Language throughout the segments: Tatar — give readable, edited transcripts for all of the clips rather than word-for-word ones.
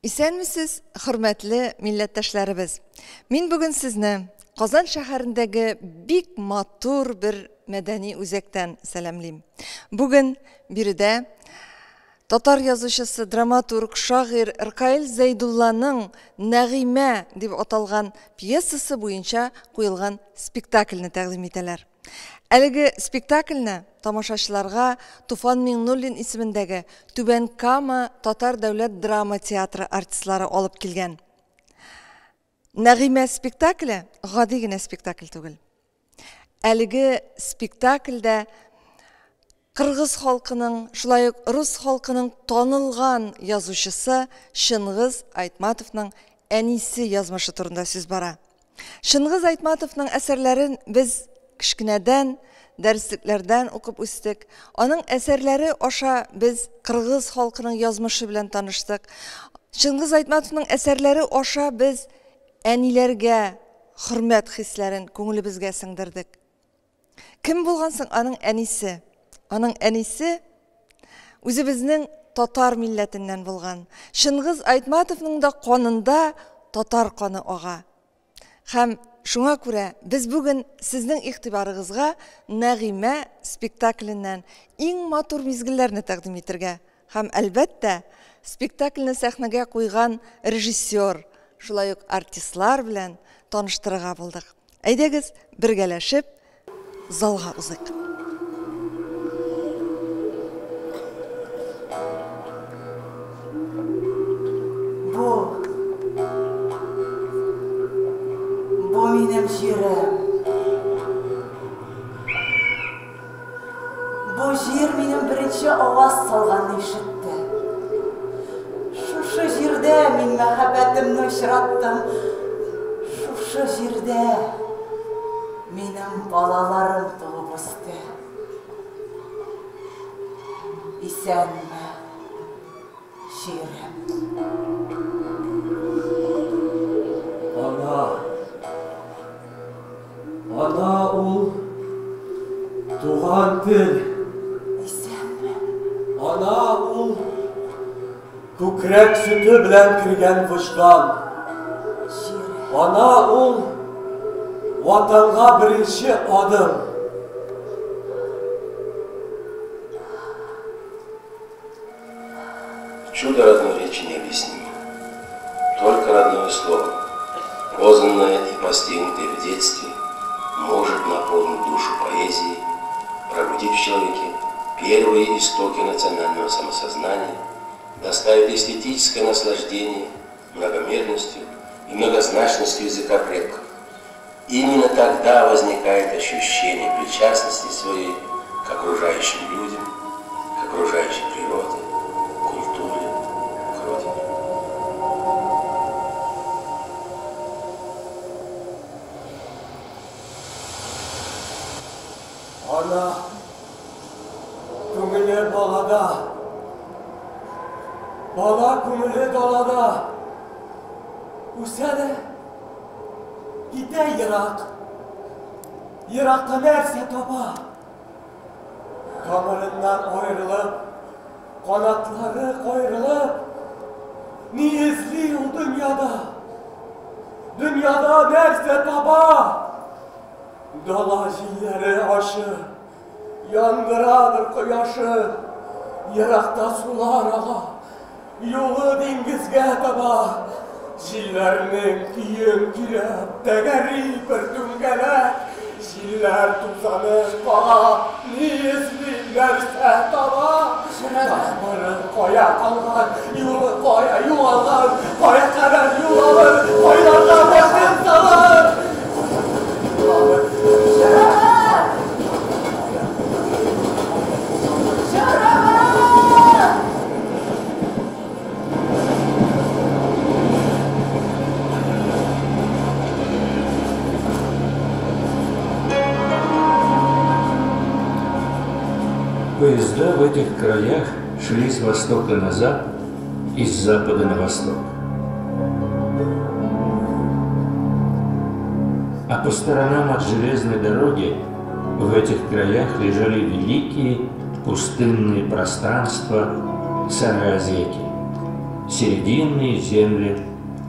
Исәнмесез, хөрмәтле милләттәшләребез! Мин бүген сезне Казан шәһәрендәге бик матур бер мәдәни үзәктән сәламлим. Бүген биредә татар язучысы, драматург, шагыйрь Ркаил Зәйдулланың Нәгыймә дип аталган пьесасы буенча куелган спектакльне тәкъдим итәләр. Әлеге спектакльне тамашачыларга Туфан Миңнуллин исемендәге Түбән Кама татар дәүләт драма театры артистлары алып килгән. Нәгыймә спектакле гади генә спектакль түгел. Әлеге спектакльдә кыргыз халкының, шулай ук рус халкының танылган язучысы Чынгыз Айтматовның әнисе язмышы турында сүз бара. Чынгыз Айтматовның әсәрләрен без кечкенәдән дәреслекләрдән укып үстек. Аның әсәрләре аша без кыргыз халкының язмышы белән таныштык. Чынгыз Айтматовның әсәрләре аша без әниләргә хөрмәт хисләрен күңелебезгә сеңдердек. Кем булган соң аның әнисе? Аның әнисе үзебезнең татар милләтеннән булган. Чынгыз Айтматовның да канында татар каны ага. Һәм шуңа күрә без бүген сезнең игътибарыгызга Нәгыймә спектакленнән иң матур мизгелләрне тәкъдим итергә һәм, әлбәттә, спектакльне сәхнәгә куйган режиссер, шулай ук артистлар белән таныштырырга булдык. Әйдәгез, бергәләшеп залга узыйк. Бу, бу минем җирем. Бу җир минем беренче аваз салганны ишетте. Шушы җирдә мин мәхәббәтемне очраттым. Шушы җирдә минем балаларым туып үсте. Исәнме, җирем. Ана. Ана ул туган тел. Исәнме. Ана ул күкрәк сөте белән кергән вөҗдан. Җирем. Ана ул Ватанга беренче адым. Чудо родной речи необъяснимо. Только родное слово, познанное и постигнутое в детстве, может наполнить душу поэзией, пробудить в человеке первые истоки национального самосознания, доставить эстетическое наслаждение многомерностью и многозначностью языка предков. Именно тогда возникает ощущение причастности своей к окружающим людям, к окружающей природе, культуре, к родине. Ана күңеле балада, бала күңеле далада. Үсә дә китә ерак. Еракта нәрсә таба? Тамырыннан аерылып, канатлары каерылып, ни эзли ул дөньяда? Дөньяда нәрсә таба? Дала җилләре ачы, яндырадыр кояшы, еракта сулар ага, юлы диңгезгә таба. Җилләрнең көен көйләп, тәгәри бер түңгәләк, җилләр тузанын кага, ни эзли, нәрсә таба? Тамыры кая калган, юлы кая югалган, кая кадәр юл алыр, кайларга башын салыр? Кая юл алыр? Поезда в этих краях шли с востока на запад и с запада на восток. А по сторонам от железной дороги в этих краях лежали великие пустынные пространства Сарыозеки. серединные земли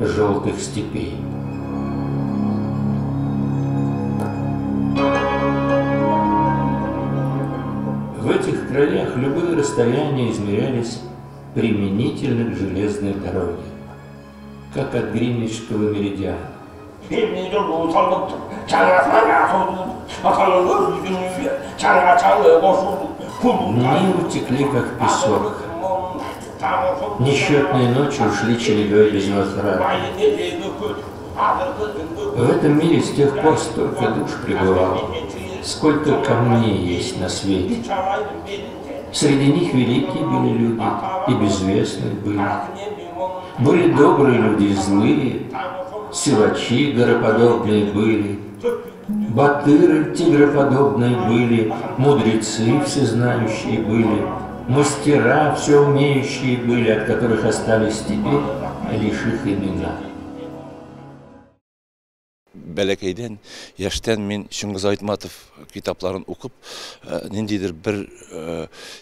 желтых степей. В этих краях любые расстояния измерялись применительно к железной дороге, как от Гринвичского меридиана. Дни утекли, как песок. Несчетные ночи ушли чередой без возврата. В этом мире с тех пор столько душ пребывало, сколько камней есть на свете. Среди них великие были люди и безвестные были. Были добрые люди и злые, силачи гороподобные были, батыры тигроподобные были, мудрецы всезнающие были, мастера все умеющие были, от которых остались теперь лишь их имена. Бәләкәйдән, яшьтән мин Чыңгыз Айтматов китапларын укып, ниндидер бер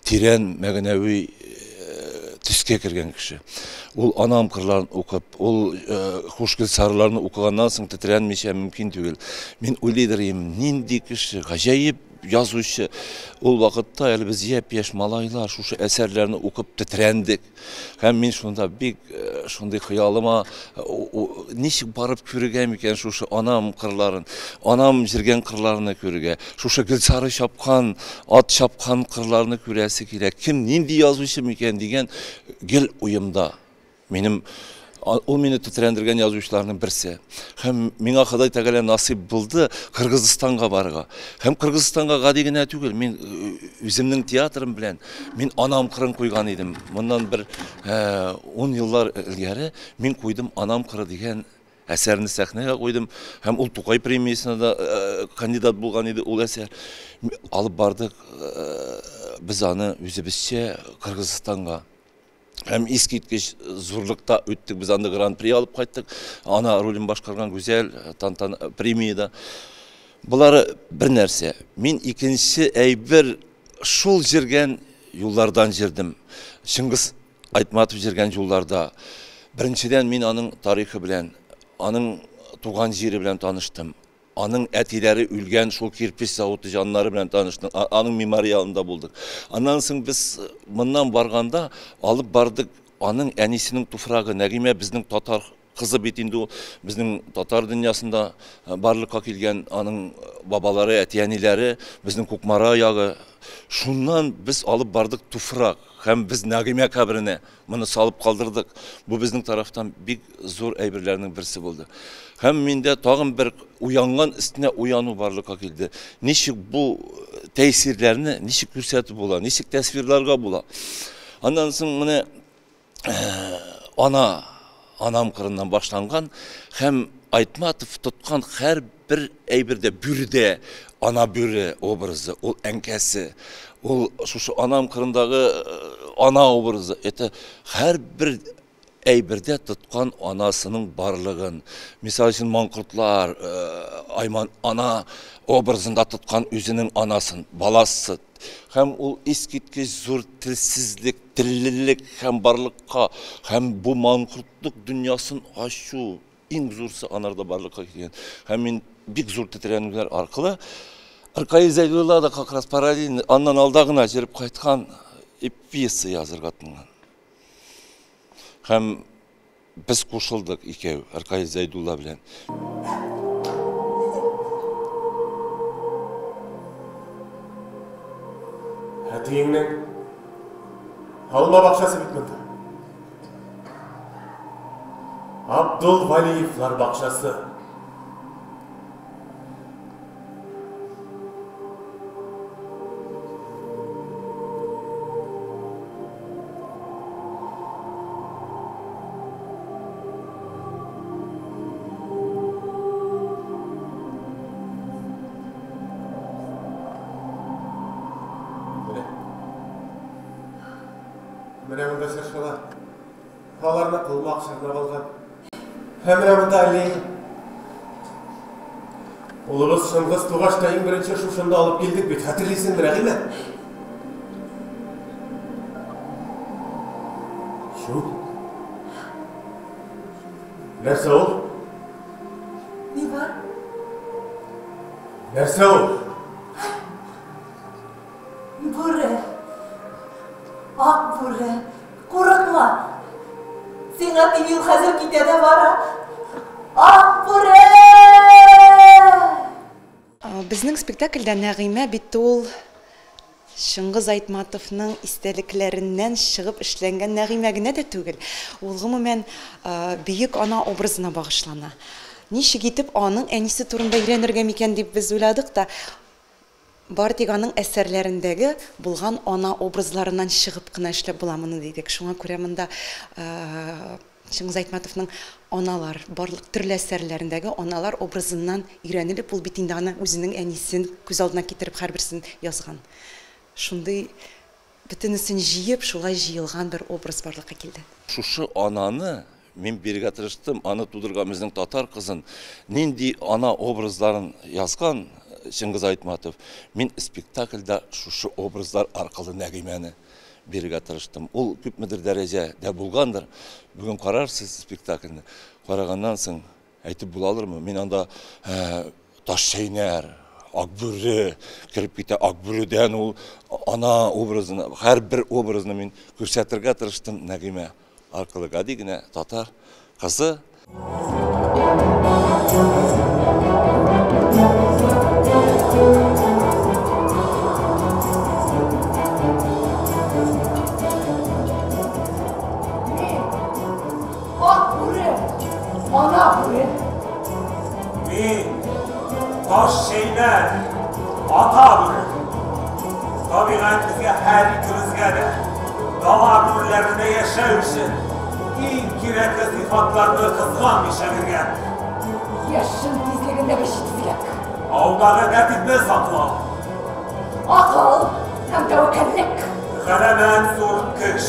тирән мәгънәви төскә кергән кеше. Ул Анам кырларын укып, ул Хушгөл сарыларны укыганнан соң тетрәнмичә мөмкин түгел. Мин уйлыйдыр идем, нинди кеше, гаҗәеп язучы. Ул вакытта әле без япь-яшь малайлар шушы әсәрләрне укып тетрәндек. Һәм мин шунда бик шундый хыялыма ничек барып күрергә микән шушы анам кырларын, анам җиргән кырларны күрергә, шушы Гөлсары чапкан, ат чапкан кырларны күрәсе килә. Кем нинди язучы микән дигән гел уемда. Минем ул мине тетрәндергән язучыларның берсе. Һәм миңа Ходай Тәгалә насыйп булды Кыргызстанга барырга. Һәм Кыргызстанга гади генә түгел, мин үземнең театрым белән мин Анам кырын куйган идем. Моннан бер 10 еллар элгәре мин куйдым Анам кыры дигән әсәрне сәхнәгә куйдым. Һәм ул Тукай премиясенә дә кандидат булган иде ул әсәр. Алып бардык без аны үзебезчә Кыргызстанга. Һәм искиткеч зурлыкта үттек, без анда гран-при алып кайттык. Ана ролен башкарган Гүзәл тантан премияда. Булары бер нәрсә. Мин икенче әйбер шул җиргән юллардан җирдем. Чыңгыз Айтматов җиргән юлларда. Беренчедән мин аның тарихы белән, аның туган җире белән таныштым. Аның әтиләре үлгән шул кирпеч заводы җаннары белән таныштык. Аның мемориалында булдык. Аннан соң без моннан барганда алып бардык аның әнисенең туфрагы. Нәгыймә безнең татар кызы бит инде ул, безнең татар дөньясында барлыкка килгән аның бабалары, әти-әниләре, безнең Кукмара ягы. Шуннан без алып бардык туфрак һәм без Нәгыймә каберенә моны салып калдырдык. Бу безнең тарафтан бик зур әйберләрнең берсе булды. Һәм миндә тагын бер уянган өстенә уяну барлыкка килде. Ничек бу тәэсирләрне ничек күрсәтеп була, ничек тәсвирларга була. Аннан соң менә ана, анам кырыннан башланган һәм Айтматов тоткан һәрбер әйбердә, бүредә ана бүре образы, ул әнкәсе, ул шушы анам кырындагы ана образы, это һәрбер әйбердә тоткан анасының барлыгын. Мисал өчен маңкортлар, Айман ана образында тоткан үзенең анасын, баласы. Һәм ул искиткеч зур телсезлек, теллелек һәм барлыкка, һәм бу маңкортлык дөньясын ачу иң зурсы анарда барлыкка килгән. Һәм мин бик зур тетрәнүләр аркылы Ркаил Зәйдулла да как раз параллельно аннан алда гына җырып кайткан пьеса язырга тотынган. Һәм без кушылдык икәү Ркаил Зәйдулла белән. Әтиеңнең алма бакчасы бит монда. Абдул Валиевлар бакчасы. Менә монда чыршылар. Аларны колмак чорнап алган. Һәм менә монда аллея. Улыбыз Чыңгыз тугач та иң беренче шушында алып килдек бит. Хәтерлисеңме, Рәхимә? Чү. Нәрсә ул? Ни бар? Нәрсә ул? Бүре. Ак бүре. Курыкма. Сиңа тимил хәзер китә дә бара. Ак бүре! Безнең спектакльдә Нәгыймә бит ул Чыңгыз Айтматовның истәлекләреннән чыгып эшләнгән Нәгыймә генә дә түгел. Ул гомумән бөек ана образына багышлана. Ничек итеп аның әнисе турында өйрәнергә микән дип без уйладык та, бары тик аның әсәрләрендәге булган ана образларыннан чыгып кына эшләп була моны дидек. Шуңа күрә монда Чыңгыз Айтматовның аналар, барлык төрле әсәрләрендәге аналар образыннан өйрәнелеп, ул бит инде аны үзенең әнисен күз алдына китереп һәрберсен язган. Шундый бөтенесен җыеп, шулай җыелган бер образ барлыкка килде. Шушы ананы мин бирергә тырыштым, аны тудырган безнең татар кызын, нинди ана образларын язган Чыңгыз Айтматов, мин спектакльдә шушы образлар аркылы Нәгыймәне бирергә тырыштым. Ул күпмедер дәрәҗәдә булгандыр. Бүген карарсыз спектакльне. Караганнан соң әйтеп буладырмы? Мин анда таш чәйнәр, Акбүре кереп китә. Акбүредән ул ана образын, һәрбер образны мин күрсәтергә тырыштым Нәгыймә аркылы. Гади генә татар кызы. Ана бүре. Мин таш чәйнәр, ата бүре. Табигать безгә һәр икебезгә дә дала бүреләрендә яшәү өчен иң кирәкле сыйфатларны кызганмыйча биргән. Яшен тизлегендәге җитезлек. Аудагы тәртипне саклау. Акыл һәм тәвәккәллек. Галәмәт зур көч.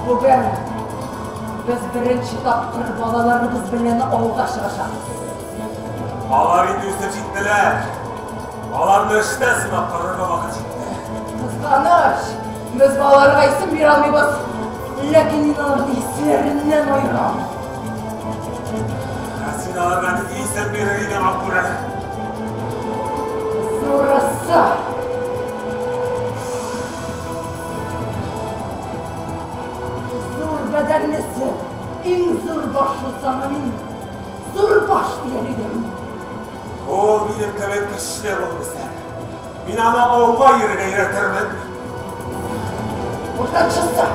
Бүген без беренче тапкыр балаларыбыз белән ауга чыгачакбыз. Алар инде үсеп җиттеләр. Аларны эштә сынап карарга вакыт җитте. Кызганыч, без балаларга исем бирә алмыйбыз. Ләкин мин аларны исләреннән аерам. Ә син аларга нинди исем бирер идең, Акбүре? Зурысы. Зур бәдәнлесе, иң зур башлысы аңа мин зур баш дияр идем. Ул минем кебек көчле булып үсәр. Мин аны ауга йөрергә өйрәтермен. Уртанчысы.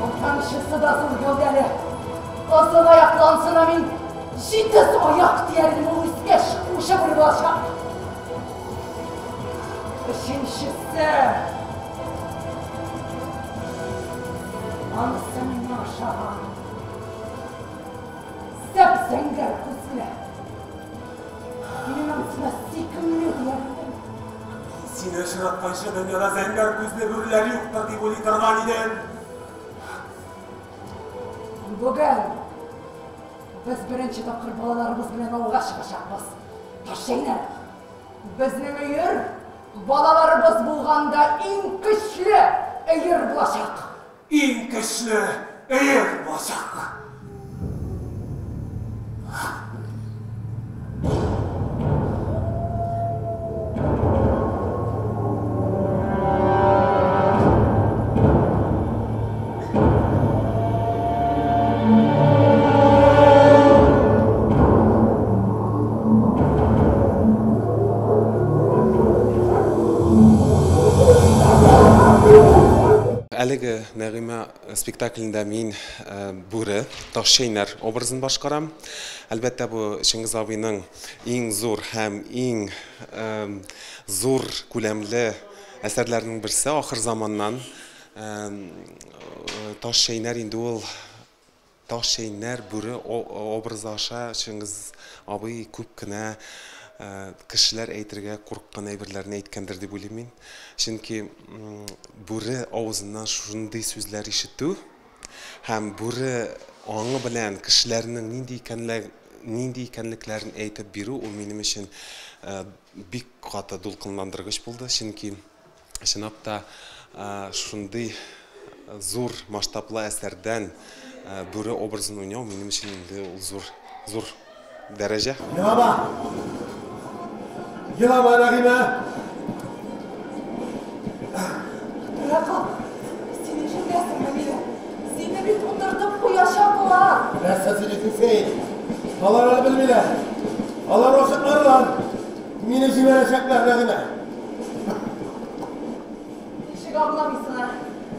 Уртанчысы да зур гәүдәле. Озын аяклансына мин җитез аяк дияр идем, ул үскәч кушы бүре булачак. Өченчесе. Анысы миңа ошаган. Зәп-зәңгәр күзле. Мин анысына сөйкемле дияр идем. Сине очратканчы дөньяда зәңгәр күзле бүреләр юктыр дип уйлый торган идем. Бүген без беренче тапкыр балаларыбыз белән ауга чыгачакбыз. Таш чәйнәр, безнең өер балаларыбыз булганда иң көчле өер булачак. Иң көчле өер булачак. Әлеге Нәгыймә спектаклендә мин бүре, таш чәйнәр образын башкарам. Әлбәттә, бу Чыңгыз абыйның иң зур һәм иң зур күләмле әсәрләренең берсе ахыр заманнан. Таш чәйнәр инде ул таш чәйнәр бүре образы аша Чыңгыз абый күп кенә кешеләр әйтергә курыккан әйберләрне әйткәндер дип уйлыйм мин. Чөнки бүре авызыннан шундый сүзләр ишетү һәм бүре аңы белән кешеләрнең нинди икәнлекләрен әйтеп бирү ул минем өчен бик каты дулкынландыргыч булды. Чөнки Чынлап та шундый зур масштаблы әсәрдән бүре образын уйнау минем өчен инде ул зур, зур дәрәҗә. Елама! Елама, Нәгыймә! Түрәкол, син ишетәсеңме мине? Сине бит утыртып куячаклар! Нәрсә сөйлисең син? Алар әле белмиләр. Алар ачыкларлар. Мине җибәрәчәкләр, Нәгыймә. Ничек аңламыйсың, ә?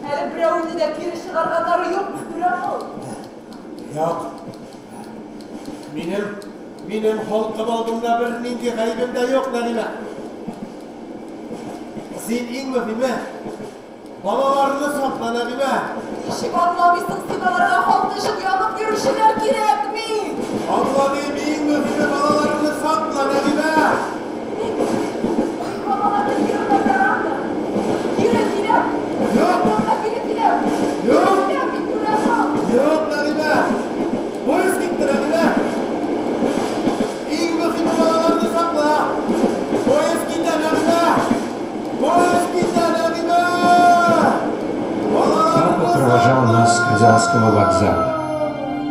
Әле берәүне дә кире чыгарганнары юк, Түрәкол. Юк. Минем халкым алдында бернинди гаебем дә юк, Нәгыймә. Син иң мөһиме, балаларны сакла, Нәгыймә. Ничек аңламыйсың син, аларга халык өчен янып йөрүчеләр кирәкми. Аңламыйм, иң мөһиме балаларны сакла, Нәгыймә. Мин балаларны кире кайтарам да. Кире киләм. Юк. Кире киләм. Юк. Киләм мин, Түрәкол. Юк, Нәгыймә. Поезд китте, Нәгыймә. Иң мөһиме балаларны сакла. Поезд китә, Нәгыймә. Поезд китә, Нәгыймә. Папа провожал нас с Казанского вокзала.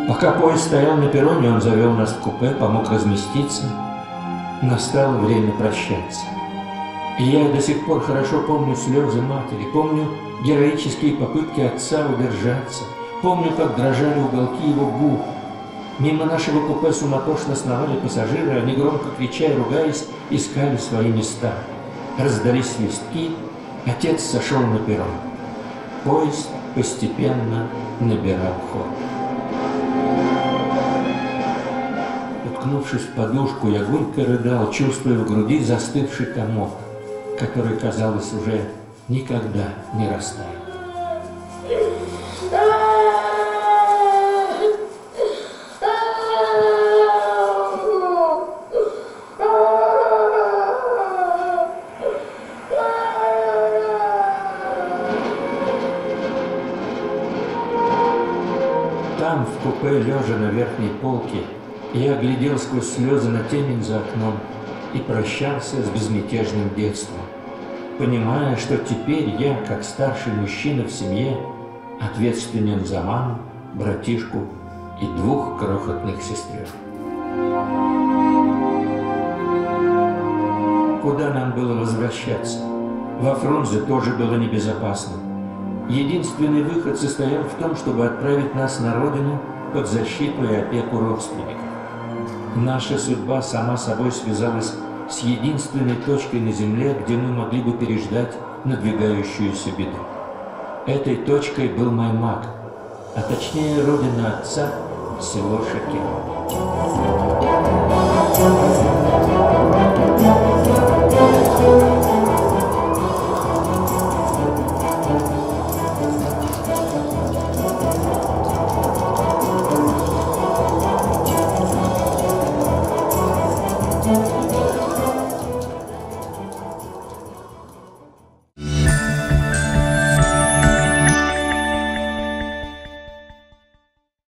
Пока поезд стоял на перроне, он завел нас в купе, помог разместиться. Настало время прощаться. И я до сих пор хорошо помню слезы матери, помню героические попытки отца удержаться, помню, как дрожали уголки его губ. Мимо нашего купе суматошно сновали пассажиры, они громко крича и ругаясь, искали свои места. Раздались свистки, отец сошел на перрон. Поезд постепенно набирал ход. Уткнувшись в подушку, я горько рыдал, чувствуя в груди застывший комок, который, казалось, уже никогда не растает. Там, в купе, лежа на верхней полке, я глядел сквозь слезы на темень за окном и прощался с безмятежным детством, понимая, что теперь я, как старший мужчина в семье, ответственен за маму, братишку и двух крохотных сестрёх. Куда нам было возвращаться? Во Фрунзе тоже было небезопасно. Единственный выход состоял в том, чтобы отправить нас на родину под защиту и опеку родственников. Наша судьба сама собой связалась с единственной точкой на земле, где мы могли бы переждать надвигающуюся беду. Этой точкой был Маймак, а точнее родина отца, село Шакир.